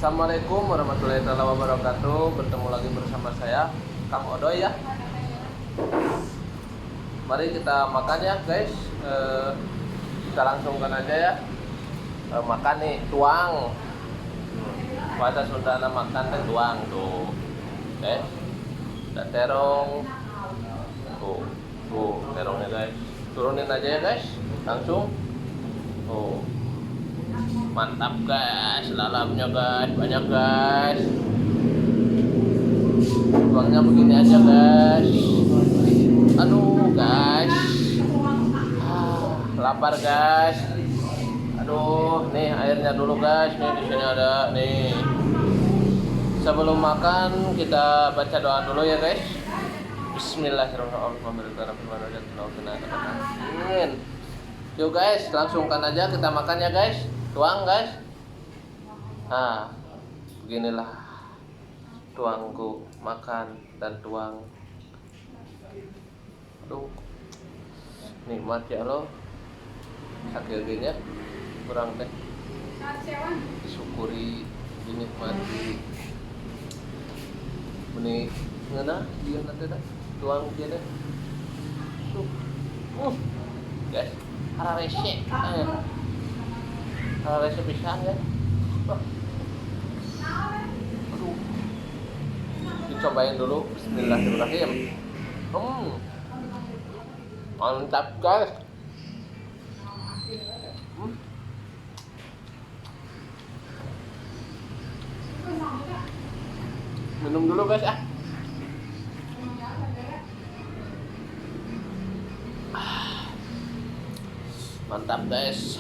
Assalamualaikum warahmatullahi wabarakatuh. Bertemu lagi bersama saya Kang Odoy ya. Mari kita makan ya guys. Kita langsungkan aja ya. Makan nih, tuang. Bahasa Sundana makan teh tuang tuh. Guys. Ada terong. Tuh, tuh terongnya guys. Turunin aja ya guys. Langsung. Tuh. Mantap guys, lalapnya guys, banyak guys. Tuangnya begini aja guys. Aduh guys, lapar guys. Aduh, nih airnya dulu guys. Nih di sini ada nih. Sebelum makan kita baca doa dulu ya guys. Bismillahirrahmanirrahim. Yuk guys, langsungkan aja kita makan ya guys. Tuang guys. Nah, beginilah tuangku makan dan tuang. Aduh, nikmat ya lo. Sakit gini ya, kurang teh. Disyukuri, dinikmati. Meni ngeunah dia nanti dah. Tuang dia deh. Guys, hararese. Hararese pisan ya. Aduh. Dicobain dulu. Bismillahirrahmanirrahim. Mantap guys. Minum dulu guys ah. Mantap guys.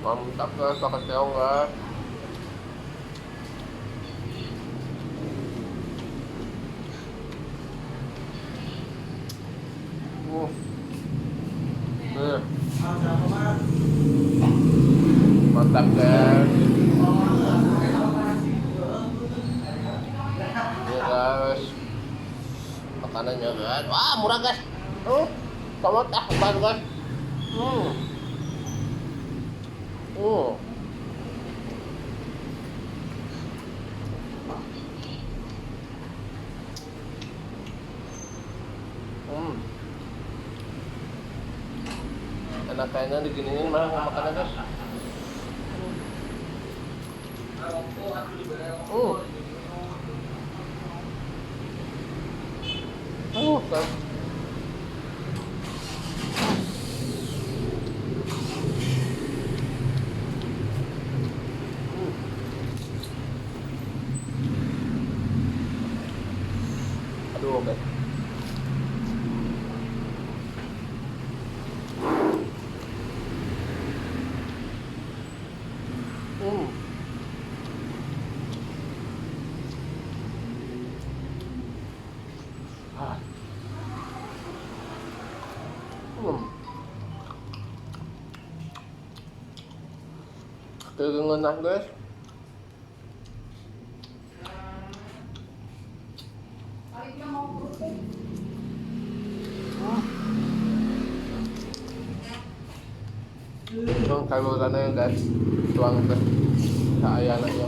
Mantap guys, pakai keong guys. Mantap guys. Ini guys, makanannya guys. Wah, murah guys. Tomat ah, apaan guys. Enak kayaknya diginiin malah makannya guys. Guys. Aduh, guys. Ngeunah guys. Tuang sayurannya guys, tuang teh sayananya.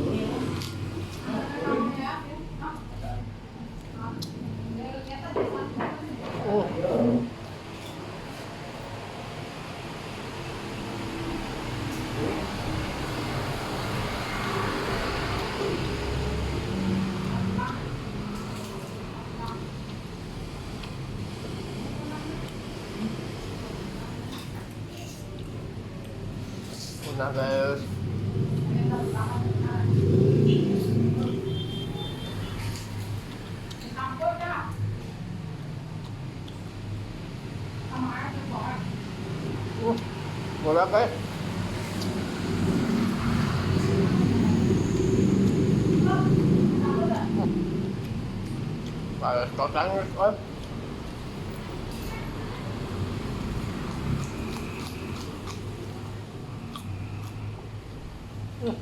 Nah guys, boleh guys. Guys, total guys. Sedih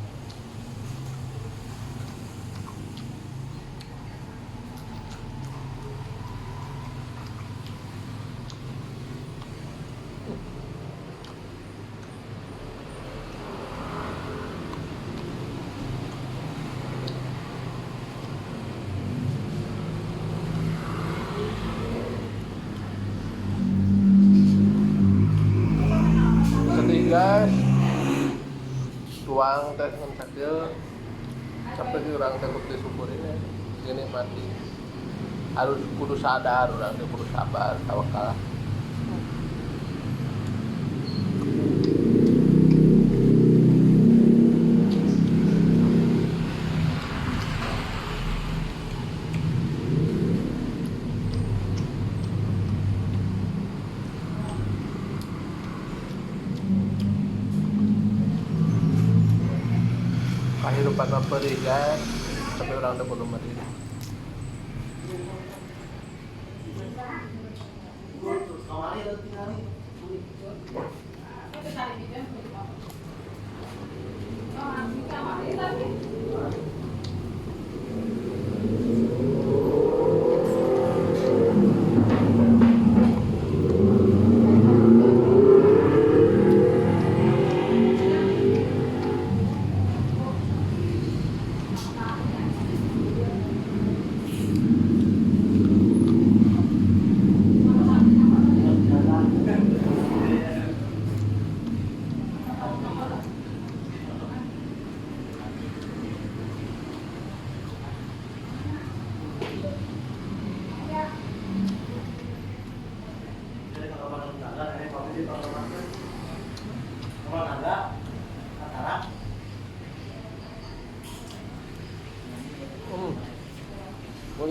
guys, tuang teh ngan sakieu, tapi sih urang teh kudu disyukurin ya, dinikmati. Harus kudu sadar, urang teh kudu sabar, tawakal. Kehidupan mah perih guys, tapi urang teh kudu mandiri.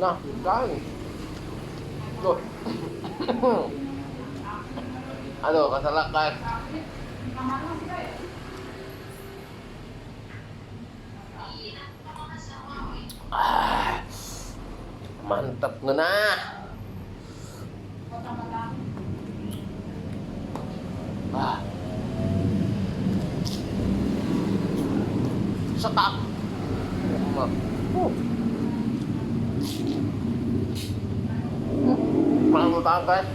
Nah, bukan. Tuh. Aduh, kasalak guys. Ah, mantap ngeunah. Ah. Sekak. Mantap guys.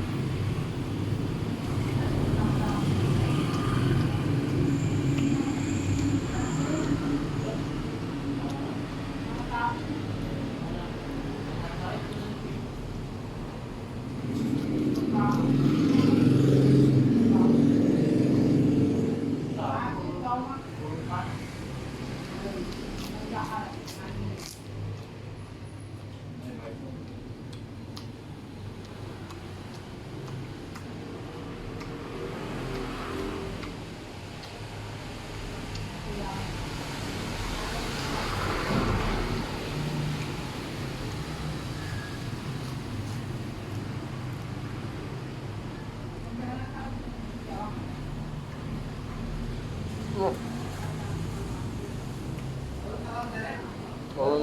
Oh,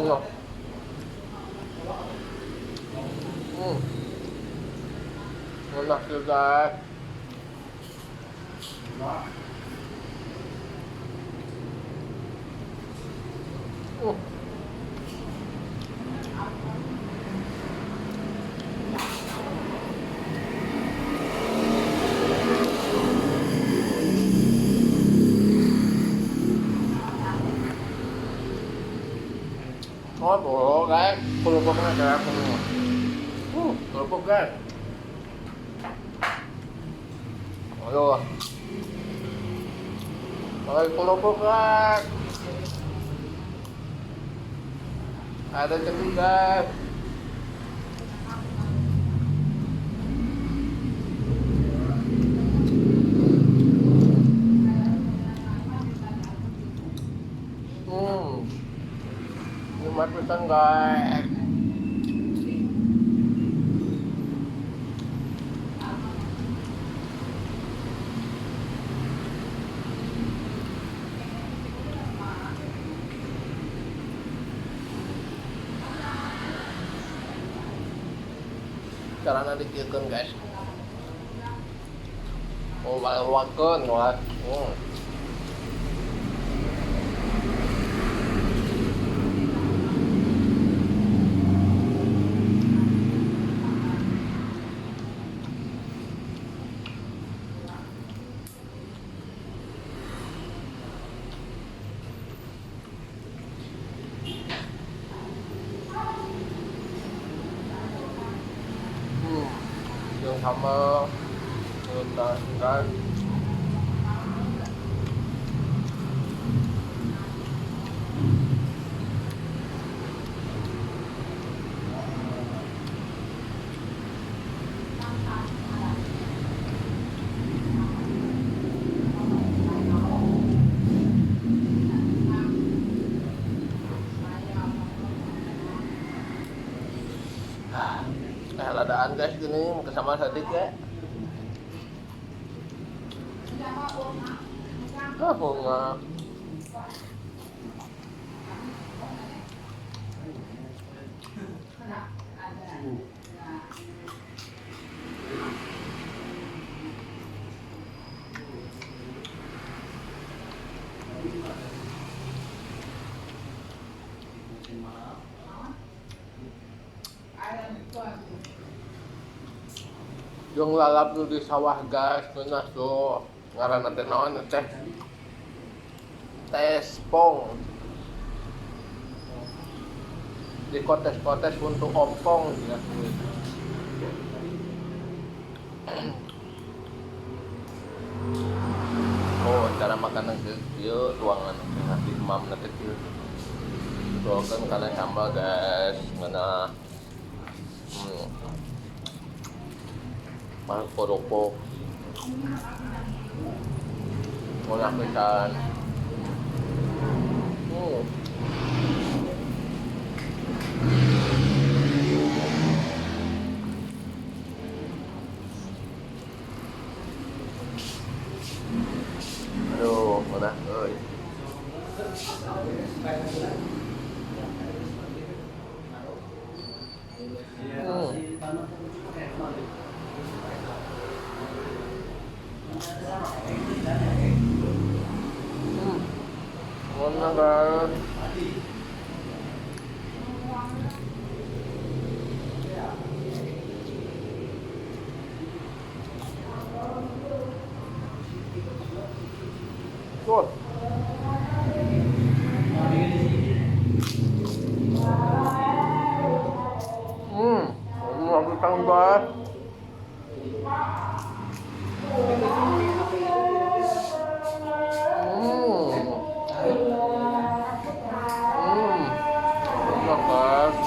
enak sih guys. Oh, guys, kerupuknya kayak apa? Kerupuk guys. Aduh, pakai kerupuk guys. Ada cengkeh guys. Nikmat pisan guys. Carana dikieukeun guys. Oh, wakeun wah. Sambal, ngeunah kan. Ladaan guys gini sama sadik ya. Ah, bunga. Jeung lalap nu di sawah guys, ngeunah tuh. Ngaranna teh naon teh? Tespong. Di kotes-kotes untuk ompong ya. Oh, cara makan kieu tuangan nanti emam nanti kieu. Tuangkeun kana sambal guys, ngeunah. Makan kerupuk. Ngeunah pisan. Aduh, ngeunah euy. Ngeunah guys. Tuh. Aku tambah. Enak guys.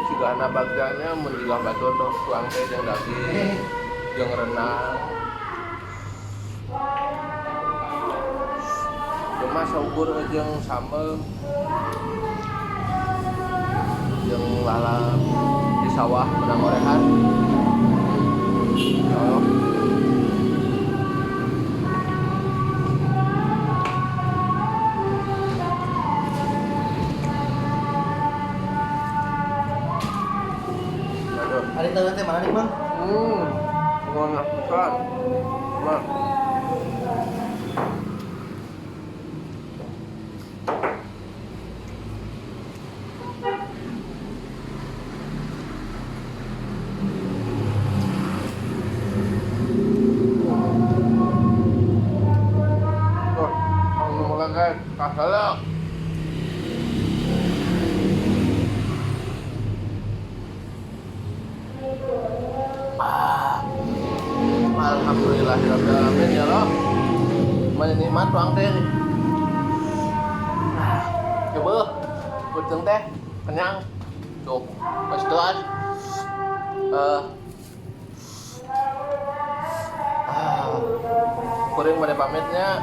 Sigana bagjanya mun jiga batur tuh tuang teh jeung daging, jeung renang. Cuma saukur jeung sambel, jeung lalap di sawah menang orehan. Oh. Aduh. Ada tangan teh mana nih, Bang? Ngeunah pisan. Nah. Tuh, langsung mulai guys, kasalak. Alhamdulillahirabbil ya Allah. Menikmat tuang teh. Coba putung teh kenyang. Tuh, pas. Kuring bade pamitnya,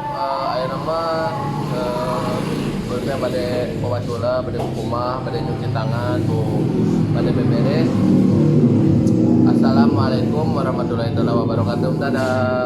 ayeuna mah kuring bade pawacula, bade kukumah, bade nyuci tangan, tuh, bade beberes. Assalamualaikum warahmatullahi wabarakatuh. Dadah.